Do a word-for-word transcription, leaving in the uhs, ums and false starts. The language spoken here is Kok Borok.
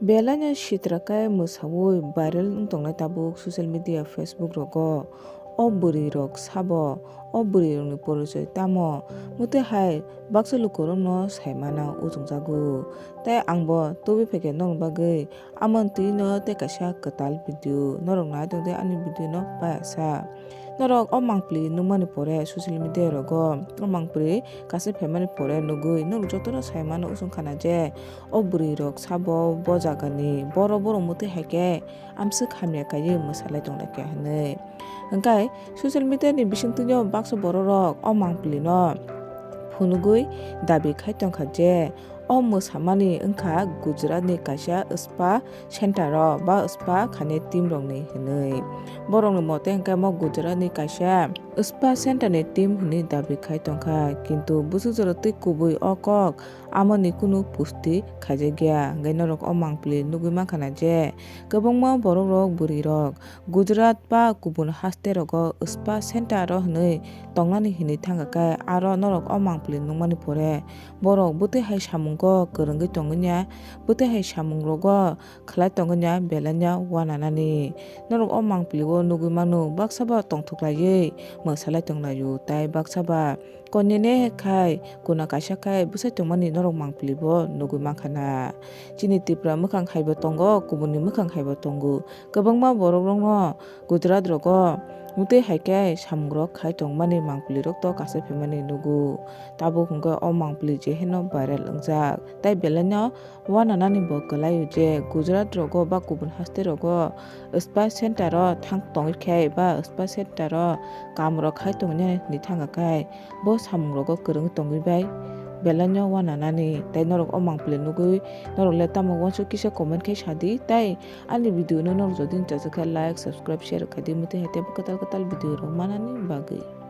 Belai no sitra khe mwsawi viral wng tongnai tabuk social media, Facebook rogo. O bwrwi rok sabo, o bwrwi rokni porichoi tamo? Mwtwi hai baksa lukurokno sai mano uchungjago. Tei angbo tubui phaikhe norokni bagwi amoni twino tei kaisa kwtal video norok nai tongdi ani video no paiya sa. Norok o mangpili nukmani pore social media rogo, o mangpili kaisa phaimani pore nugwi norok jotono sai mano usung khana je o bwrwi rok sabo bo jagani borok, borok mwtwi hai khe amswk hamya kaiwi mwsalai tonglaikha hinwi. Hwnkhe social media ni bisingtwino baksa borok rok o mangpili no phunugwi dabi khai tongkha je o mwsamani wngkha Gujarat ni kaisa spa center o ba spa khainai team rokni hinwi. Borokni mote hwnkhe omo Gujarat ni kaisa spa center ni team hinwi dabi khai tongkha, kintu bwswk jora twi kubui o kok amoni kunu pusti khaijakya. Hwnkhe norok o mangpili nugwi mankha na je kwbangma borok rok, bwrwi rok Gujarat ba kubun haste rogo spa center o hinwi tongnani hinwi thangkha khe, aro norok o mangpili nukmani pore borok bwtwi hai samungo kwrwngwi tongwi ya, bwtwi hai samung rogo khlai tongwi ya, belai no uananani. Norok o mangpili o nugwi mano, baksa ba tongthok laiwi mwsalai tonglaio, tei baksa ba konine khai kuna kaisa khai bwsai tongmani norok mangpili bo nugwi mankha na. Chini Tripura mwkhang haibo tongo, kubuni mwkhang haibo tongo. Kwbangma borok rokno Gujarat rogo mwtwi hai khe samung rok khai tongmani mangpili rok to kasai phaimani nugo. Tabuk hwnkhe o mangpili je heno viral wngjak. Tei belai no uananani bo kwlaio je Gujarat rogo ba kubun haste rogo spa center o thang tongwi khe ba spa center o kam rok khai tongwi nani hinwi thangkha khe bo samung rogo kwrwngwi tongwi bai belai no uananani. Tei norok o mangpili nugwi norok le tamo uansuk kisa comment khai sadi, tei ani video no norok jodi chajak khe like, subscribe, share khai di, mwtwi hai tei kwtal kwtal video rok manani bagwi.